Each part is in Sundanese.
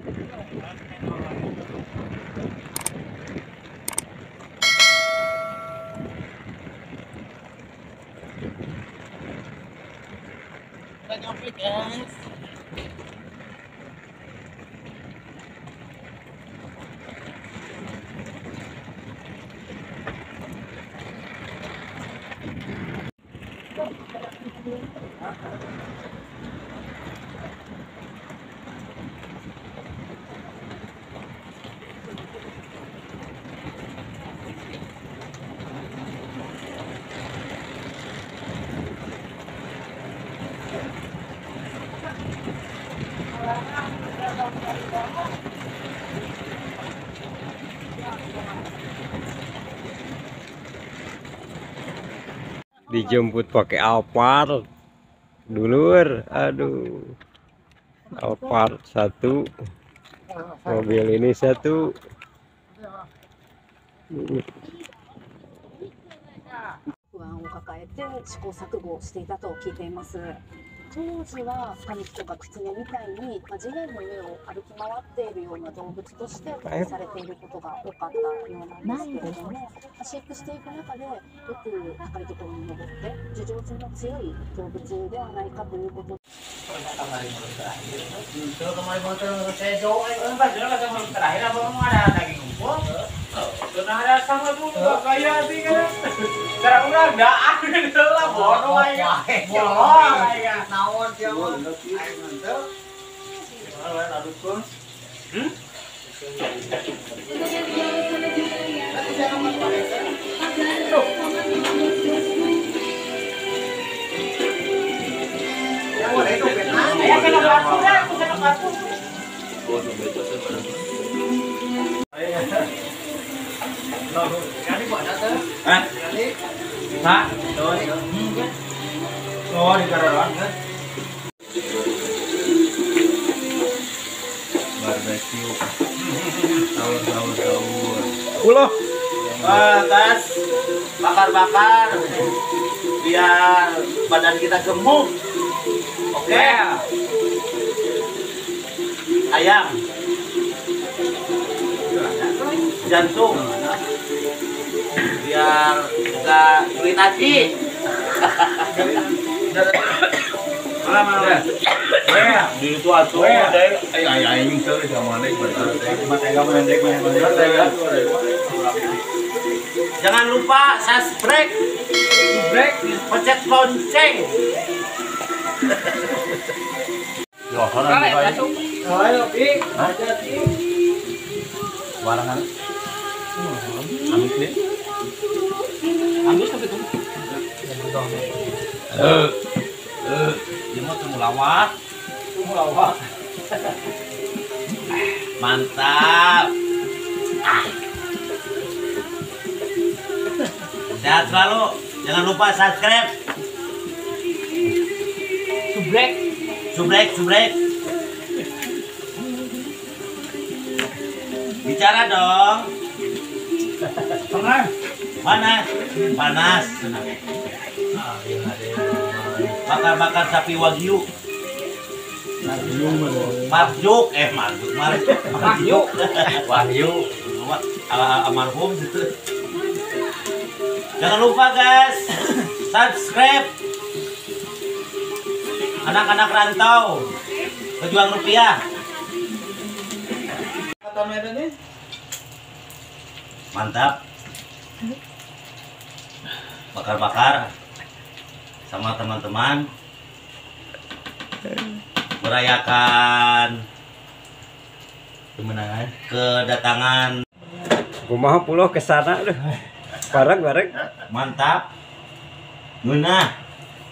Kita nyampe guys. Dijemput pakai Alphard dulur, aduh, Alphard satu, mobil ini satu. 不安を抱えて試行錯誤をしていたと聞いています。当時はタヌキとかキツネみたいに、地面の上を歩き回っているような動物としてされていることが多かったようなんですけれども、飼育していく中でよく高いところに登って樹上性の強い動物ではないかということ。 Barbecue sahur. Uloh. Tas bakar-bakar biar badan kita gemuk. Oke. Ayam, jantung, biar nggak sulit hati. Jangan lupa subscribe, pencet lonceng. Mantap. Sehat selalu. Jangan lupa subscribe. Subrek. Bicara dong. Panas. Panas. Bakar-bakar sapi wagyu. Marjuk, Wahyu, almarhum. Jangan lupa guys, subscribe. Anak-anak rantau, pejuang rupiah. Mantap. Bakar-bakar sama teman-teman. Merayakan kemenangan, kedatangan. Kumaha pulau ke sana tuh. Bareng-bareng. Mantap. Ngeunah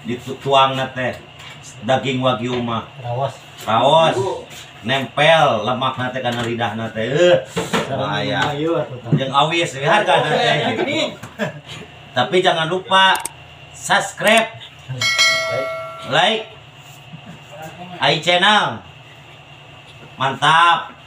dituang teh daging wagyu mah. Raos. Nempel lemakna teh kana lidahna teh. Bahaya. Jeung awis we hargana teh. Tapi jangan lupa subscribe, like, i channel. Mantap.